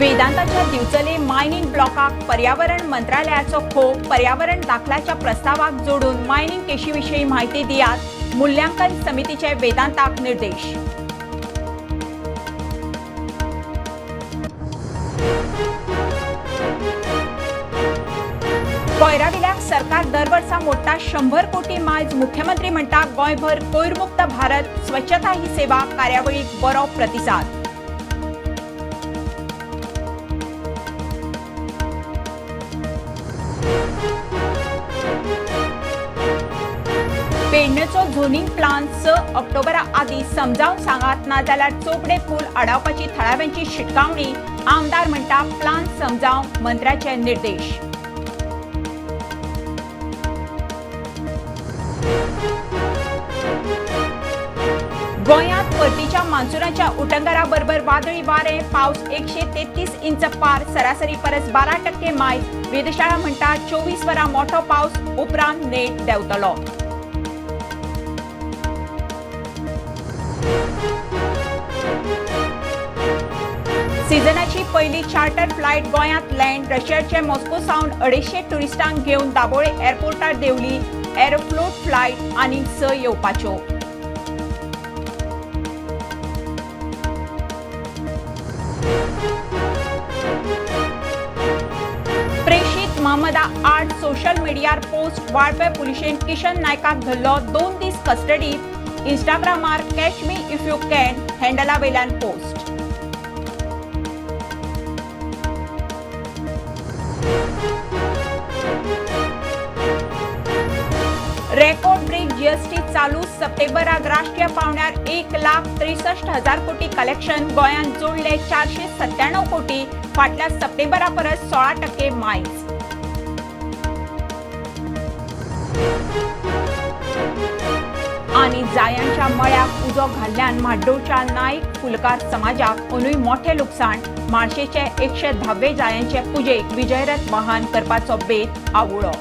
वेदांताच्या दिवचले mining ब्लॉकाक पर्यावरण मंत्रालयाचो खोप. पर्यावरण दाखल्याच्या प्रस्तावाक जोडून मायनिंग केशीविशीं म्हायती दियात, मूल्यांकन समितीचे वेदांताक निर्देश. कोयराविल्याक सरकार दरवर्सा मोडटा 100 कोटी मायज. मुख्यमंत्री म्हणटा, गोंयभर कोयरमुक्त भारत, स्वच्छता ही सेवा कार्यावळीक बरो प्रतिसाद. पेडणेचो झोनिंग प्लान 6 ऑक्टोबरा आदीं समजावन सांगात, नाजाल्यार चोपडे पूल आडावपाची थळाव्यांची शिटकावणी. आमदार म्हणटा, प्लान समजावंक मंत्र्याचे निर्देश. गोंयांत परतीच्या मान्सुनाच्या उटंगारा बरोबर वादळी वारें, पावस 133 इंच पार, सरासरी परस 12% मायज. वेधशाळा म्हणटा, 24 वरां मोठो पावस, उपरांत नेट देंवतलो. सिझनाची पहिली चार्टर फ्लायट गोंयांत लँड. रशियाचे मॉस्को सावन 250 टुरिस्टांक घेवन दाबोळे एअरपोर्टार देंवली एरोफ्लोट फ्लायट. आनीक 6 येवपाच्यो. प्रेषित महमदा आड सोशल मिडियार पोस्ट, वाळपे पुलिशेन किशन नायकाक धरलो, 2 दीस कस्टडीत. इंस्टाग्रामार "Catch me if you can" हँडला वयल्यान पोस्ट. रेकॉर्ड ब्रेक जीएसटी चालू. सप्टेंबराक राष्ट्रीय पावंड्यार 1,63,000 कोटी कलेक्शन. गोंयांत जोडले 497 कोटी. फाटल्या सप्टेंबरा परस 16% मायज. आनी जायांच्या मळ्याक उजो घाल्ल्यान म्हाड्डोळच्या नायक फुलकार समाजाक अंदूय मोठें लुकसाण. म्हाळशेचे 110वे जायांचे पुजेक विजयरथ वाहन करपाचो बेत आंवुळो.